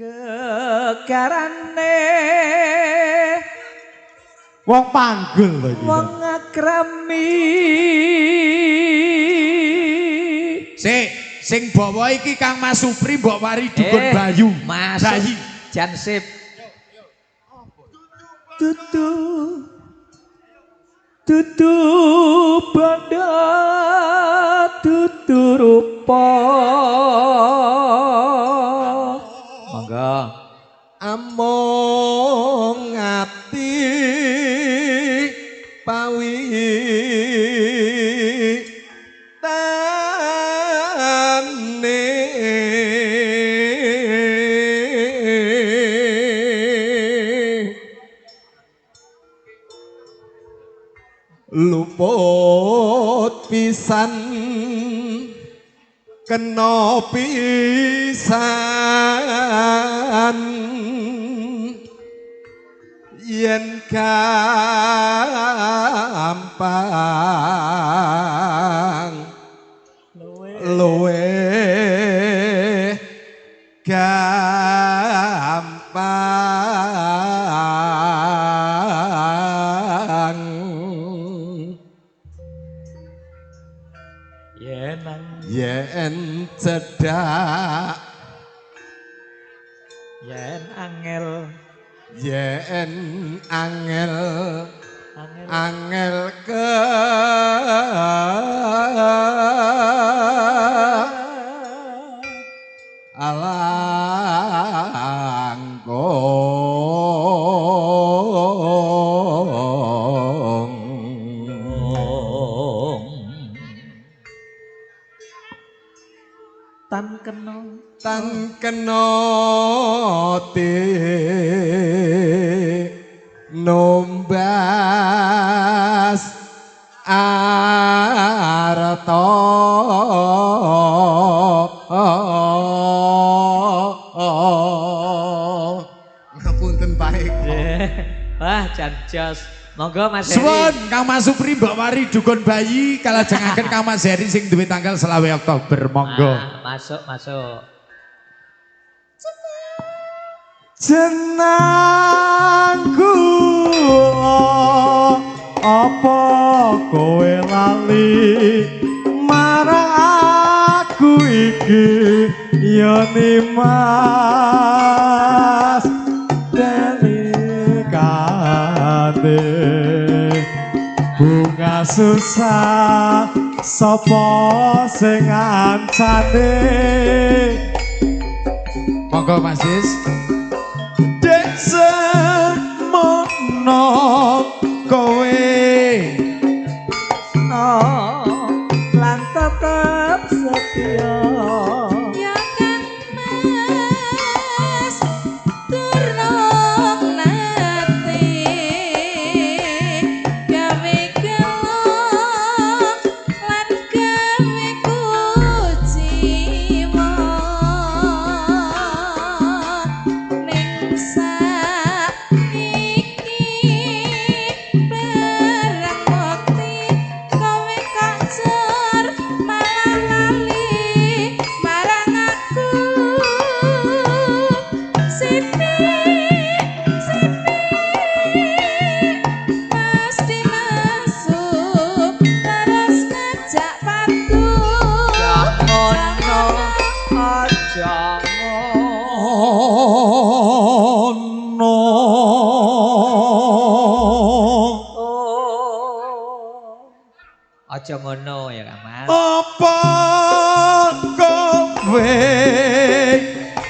Gegarane Wong panggul lho iki. Wong akrami. Sik, sing bawa iki Kang Mas Supri mbok wari dukun Bayu. Masuk. Bayi. Jan sip. Tutu tutu bondo tutu rupa. Monggo. Among ati pawi tane luput pisan kena pisan yen gampang luwe gampang Yen nang yen cedhak yen angel yen angel angel angel ke alangkong tan kena tan kena numbas arta. Ngapunten Pak Eko. Wah, jan jos. Monggo Mas Heri. Suwun Kang Mas Supri mbok wari dukun bayi kalajengaken Kang Mas Heri sing duwe tanggal 25 Oktober monggo. Ah, masuk, masuk. Jenang kula apa kowe lali marang aku iki ya Nimas delikate bunga susah sapa sing ngancane. Monggo Mas Is. Dek semono kowe No, lan tetep setia. Ya kan Mas durung nate gawe gelo lan gawe kuciwa ning saiki barang bukti kowe kok jur malah lali marang aku sithik sithik mesti masuk terus ngajak padu. Ngono, aja ono. Oh. Aja ngono ya Kang Mas. Apa kowe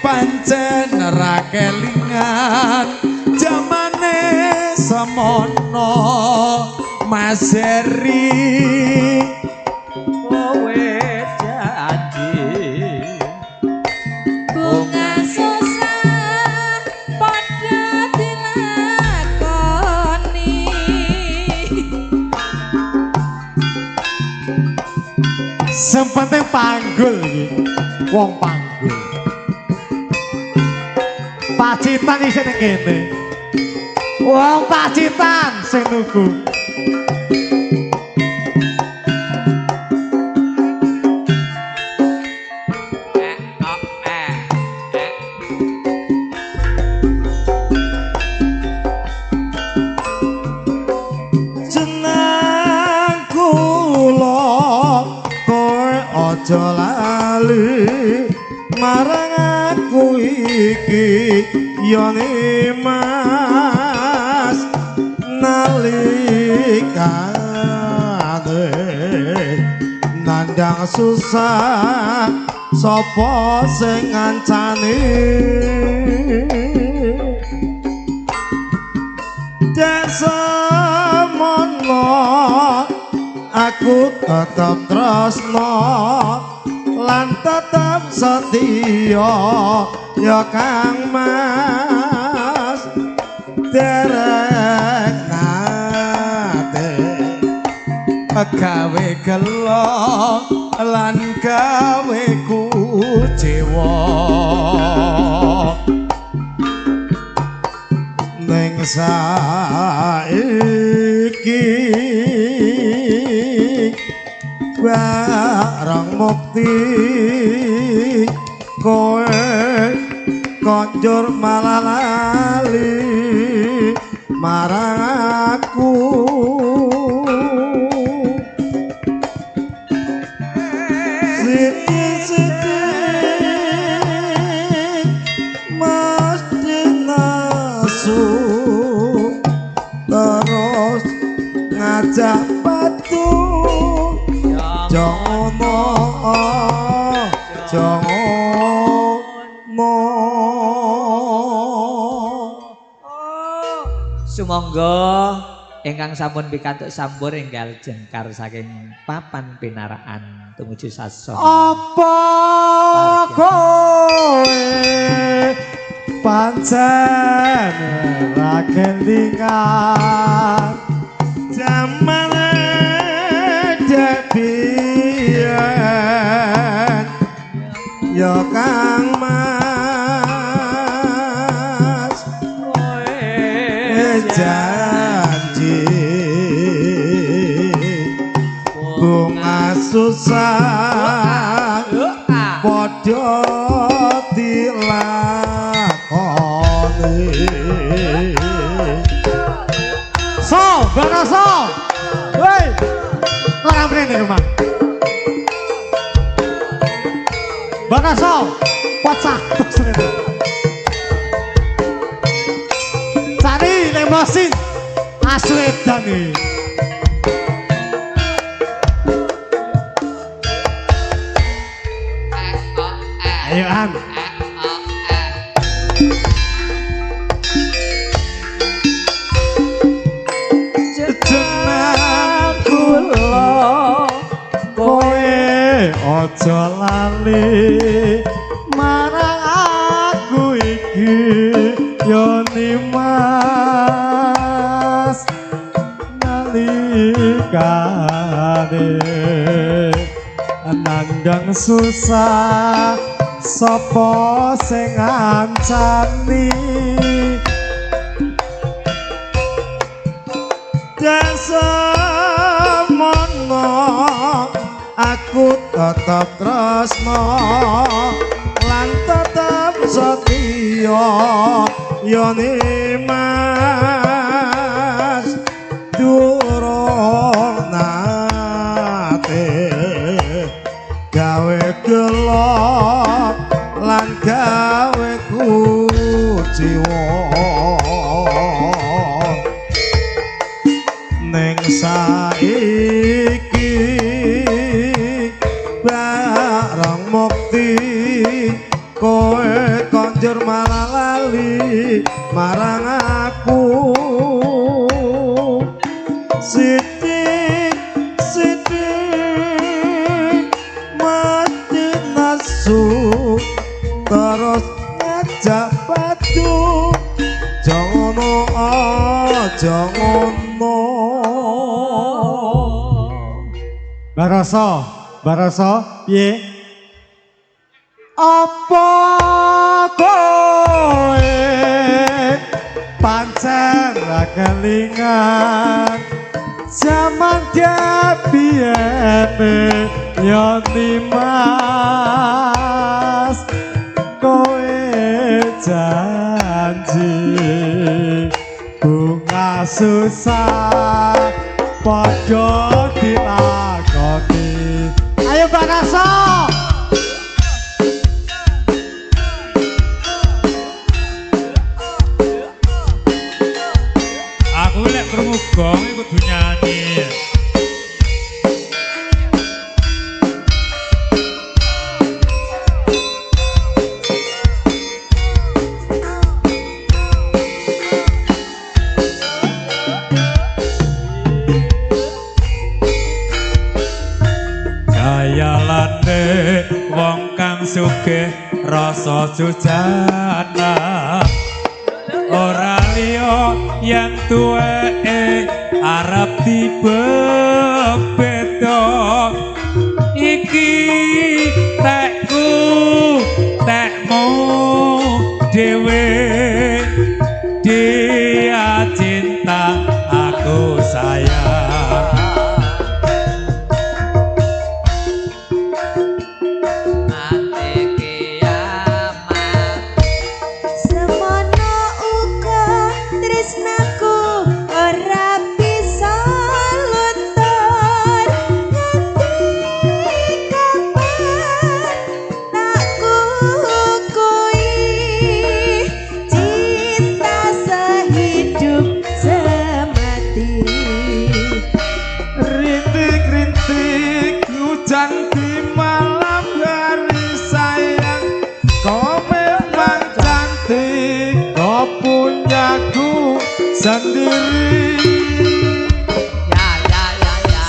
pancen ra kelingan jamane semono Mas Heri Kowe janji Bunga susah padha dilakoni. Sing penting panggul iki wong panggul Pacitan isih ning kene. Wong Pacitan sing nuku. Eh, oh, eh, eh. aja lali marang aku iki ya Mas nalikane nandang susah sapa sing ngancani desamono aku tetep tresno lan tetep setia ya Kang Mas derek nate gawe gelo lan gawe kucewa ning saiki barang mukti kowe konjur malah lali marang aku siti-siti mesti nasu terus ngajak padu jangono jangono. Sumangga ingkang sampun pikantuk sambur enggal jengkar saking papan pinaraan tumuju sasana. Apa kowe pancen ra kelingan jamane debiyen ya Kang Mas janji bunga susah padha dilakoni. So, Baraso. Woi. Ora mrene rumah. Baraso, pecah terus rene. Cari lemosin asu edan iki. Ayo an. Jeneng kula Kowe aja lali marang aku iki ya Nimas nalikane nandang susah sapa sing ngancani desamono aku tetep tresno lan tetep setia ya Nimas durung nate gawe gelo lan gawe kuciwa ning saiki barang mukti kowe konjur malah lali marang aku sithik sithik mati nesu terus ngajak padu jangono jangono. Baraso, Baraso, piye? Apa kowe pancen ra kelingan jaman biyene ya Nimas kowe janji bunga susah padha dilakoni. Ayo Baraso. Gonge kudu nyanyi. Kayalane wong kang sugih rasa jujana ora liya yen tuweke arep dibebedo iki tekku tekmu dhewe dia cinta aku sayang. Ate kiamat. Semono uga tresnaku ora bisa luntur nganti kapan tak kukui cinta sehidup semati. Rintik-rintik hujan di malam hari sayang, kau memang cantik, kau punyaku sendiri. Ya ya ya ya.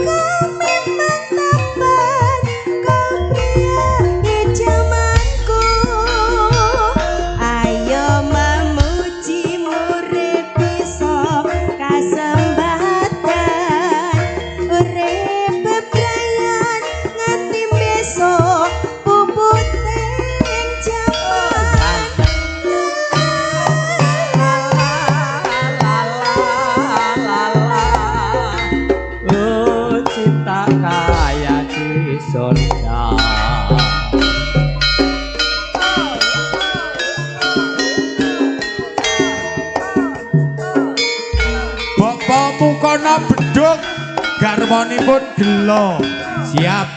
Kau memang tepat, kau pria idamanku. Ayo memuji urip bisa kasembatan, urip bebrayan nganti besok puputing jaman. La la la la. Oh cinta kaya di surga. Bapak Mukono beduk garwanipun gelo. Siap.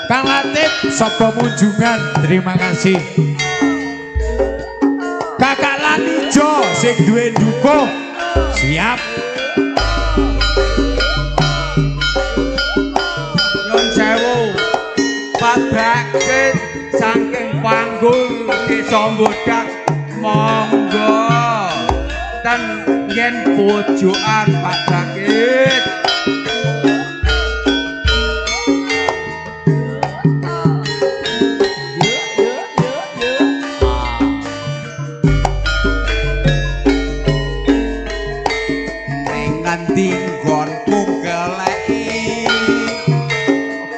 Kang Latif sapa munjungan, terima kasih. Kakak Lanijo sing duwe dukuh. Siap. Nyun sewu. Pak Bakit saking panggung Desa Bodak monggo. Ten yen pojokan Pak Bakit. Yo yo yo yo. Ah. Ning ngendi nggonku goleki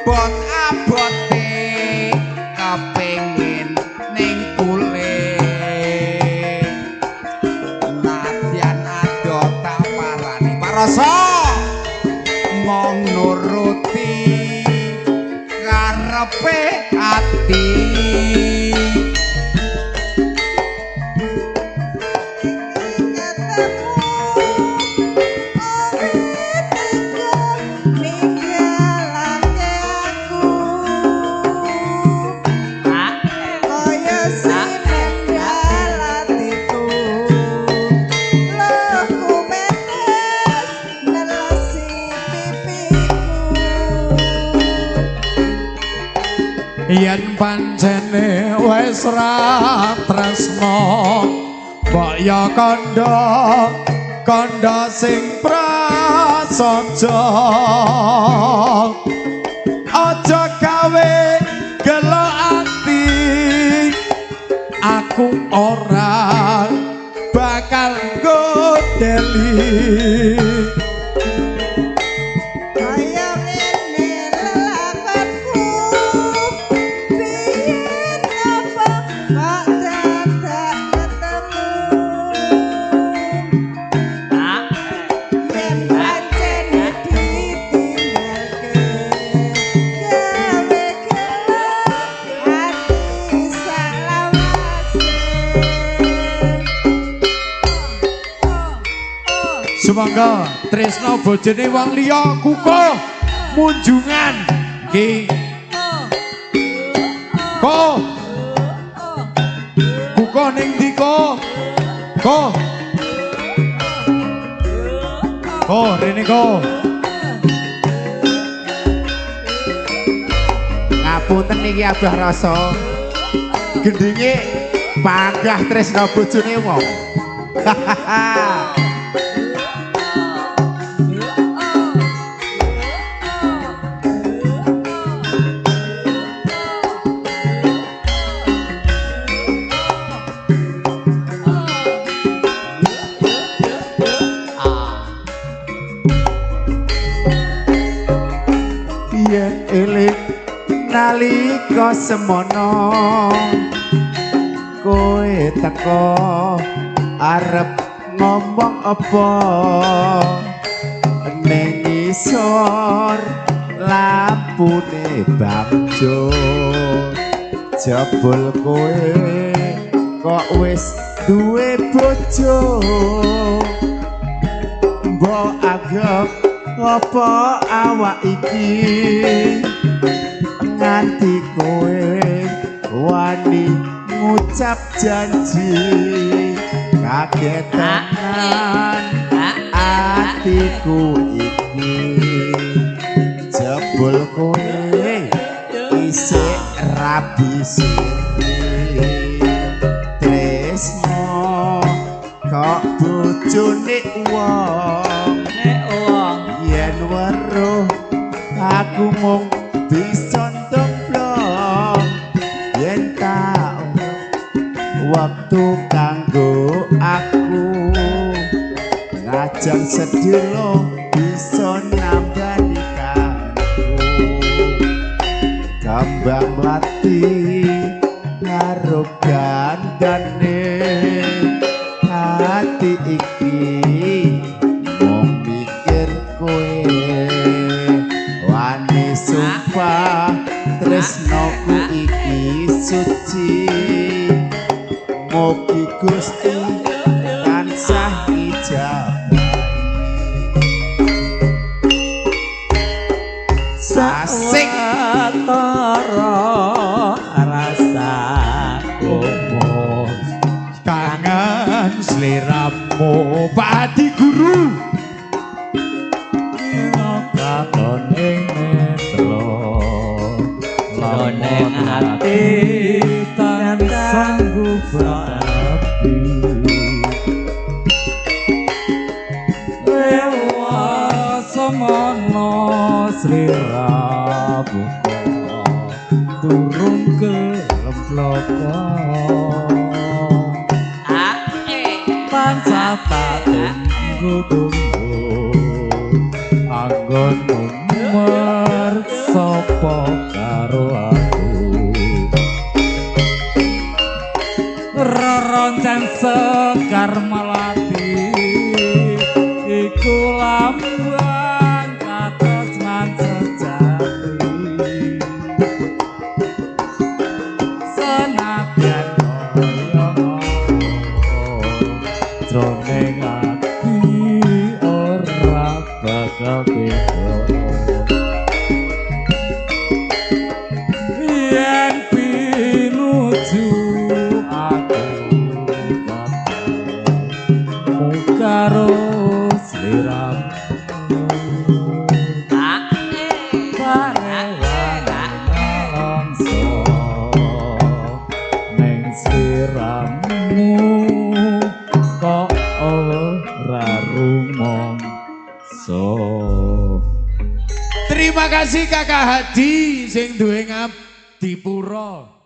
bot abote kepengin ning kulit nadyan ado tak parani parasa mong nuruti karepe ati. Ketemu ora tega ninggalake aku Ah. kaya sinenggal atiku luhku metes nelesi pipiku. Yen pancene wis ra tresno mbok ya kandha kandha sing prasaja aja gawe gelo ati aku ora bakal godeli. Kaya ngene lelakonku piye apa kok dadak ketemu Ah. yen pancen ditinggalke gawe gelo ati salawase. Sumangga tresno bojone wong liya kukuh munjungan nggih. Ko. Ko ning ndi ko? Ko. Ko rene ko. Ngapunten niki Abah Rasa. Gendinge panggah tresna bojone wong. Yen eling nalika semono kowe teko arep ngomong apa ning ngisor lampune bangjo jebul kowe kok wis duwe bojo mbok anggep apa awak iki nganti kowe wani ngucap janji kaget tenan atiku iki jebul kowe isih rabi siri tresno kok bojone wong Nek wong yen weruh aku mung bisa ndomblong yen tak wektu kanggo aku najan sedih bisa nambani kanggo kembang mlati karo gandane hati iki mung mikir kowe wani sumpah tresnoku iki suci mugi Gusti tansah ijabahi. Asik. Sawetara rasa Opo kangen sliramu Pak Adi Guru. dina katon ing netra Jroning ati tan sanggup berapi Lewa semono sliramu turun gelem bloko tansah tak tunggu-tunggu anggonmu mersapa karo aku reroncen sekar melati iku lambang katresnan sejati senadyan kaya ngopo jroning ati ora bakal beda yen pinuju aku ketemu karo sliramu nelongso ning sliramu kok ora rumangsa. Terima kasih Kakak Hadi sing duwe Ngabdipura.